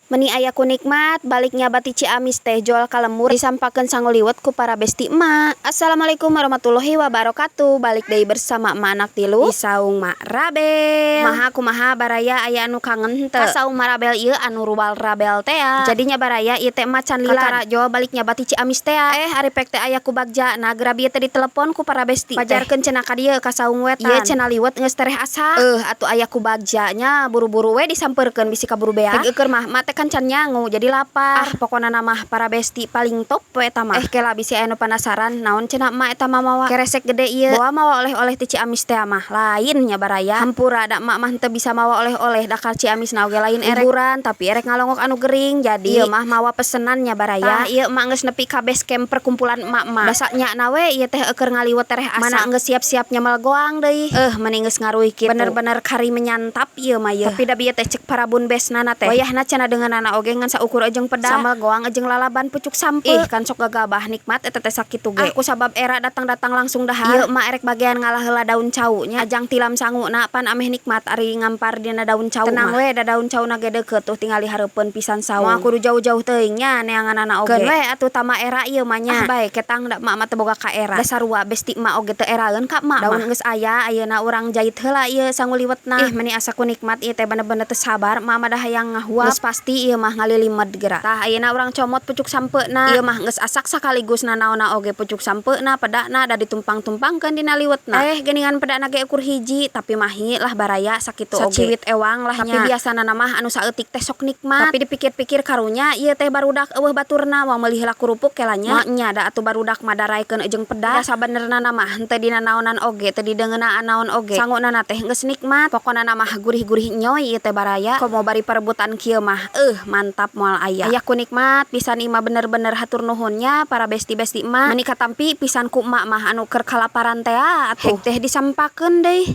Meni aya ku nikmat balik nyaba ti Ciamis teh jol ka lembur disampakeun sangu liwet ku para besti emak. Assalamualaikum warahmatullahi wabarakatuh. Balik deui bersama emak anak tilu di saung Mak Rabel. Kumaha kumaha, baraya, aya anu kangen henteu ka saung Mak Rabel ieu anu rual rabel tea? Jadinya, baraya, ieu teh emak can lila kakara jol balik nyaba ti Ciamis tea. Eh, ari pek teh aya ku bagja nah geura bieu teh ditelepon ku para besti. Pajarkeun cenah ka dieu ka saung wetan. Ieu cenah liwet geus tereh asak. Eh, atuh aya ku bagja nya buru-buru we disampeurkeun bisi kaburu beak. Pek eueur mah mak teh kan can nyangu, jadi lapar. Ah, pokona mah para besti paling top we eta mah. Eh, kela, bisi aya nu penasaran naon cenah emak eta mah mawa keresek gede ieu. Boa mawa oleh-oleh ti Ciamis teh mah lain nya, baraya. Hampura da emak mah henteu bisa mawa oleh-oleh, da ka Ciamis na oge lain erek liburan, tapi erek ngalongok anu gering, jadi ieu mah mawa pesenan nya, baraya. Tah, ieu emak geus nepi ka base camp perkumpulan emak-emak. Basa nya na we ieu teh eueur ngaliwet tereh asak. Mana geus siap-siap nyemel goang deui. Eh, meni geus ngaruih kitu. Bener-bener kari menyantap ieu mah yeuh. Tapi da bieu teh cek parabun besnana teh wayahna cenah deungeunana oge ngan saukur jeung peda sambal goang jeung lalaban pucuk sampe. Ih, kan sok gagabah nikmat eta teh sakitu ge. Ah, kusabab era datang-datang langsung dahar. Ieu emak erek bagian ngalah heula daun cau nya, ajang tilam sanguna pan ameh nikmat ari ngampar dina daun cau. Tenang we, da daun cauna ge deukeut tuh, tingali hareupeun pisan saung. Moal kudu jauh-jauh teuing nya neanganana oge. Keun we atuh tama era ieu mah nya. Ah, bae ketang da emak mah teu boga ka era. Da sarua besti emak oge teu eraeun ka emak. Daun geus aya, ayeuna urang jait heula ieu sangu liwetna. Ih, meni asa ku nikmat ieu teh, bener-bener teu sabar emak mah da hayang ngahuap. Geus pasti ieu mah ngalilimed geura. Tah, ayeuna urang comot pucuk sampeuna. Ieu mah geus asak sakaligus nanaonna oge, pucuk sampeuna, pedana, da ditumpang-tumpangkeun dina liwetna. Eh, geuningan pedana ge ukur hiji, tapi mahi lah, baraya, sakitu oge. Saciwit ewang lah nya. Tapi biasana mah anu saeutik teh sok nikmat. Tapi dipikir-pikir karunya ieu teh barudak euweuh baturna moal meuli heula kerupuk kela nya. Nya da atuh barudak mah daraekeun jeung peda. Da sabenerna mah henteu dina naonan oge, teu dideungeunaan naon oge. Sanguna teh geus nikmat. Pokona mah gurih-gurih nyoy ieu teh, baraya. Komo bari perebutan kieu mah, eh, mantap moal aya. Aya ku nikmat pisan ieu mah, bener-bener hatur nuhun nya para besti-besti emak. Meni katampi pisan ku emak mah anu keur kalaparan tea atuh. Hek teh disampakeun deui.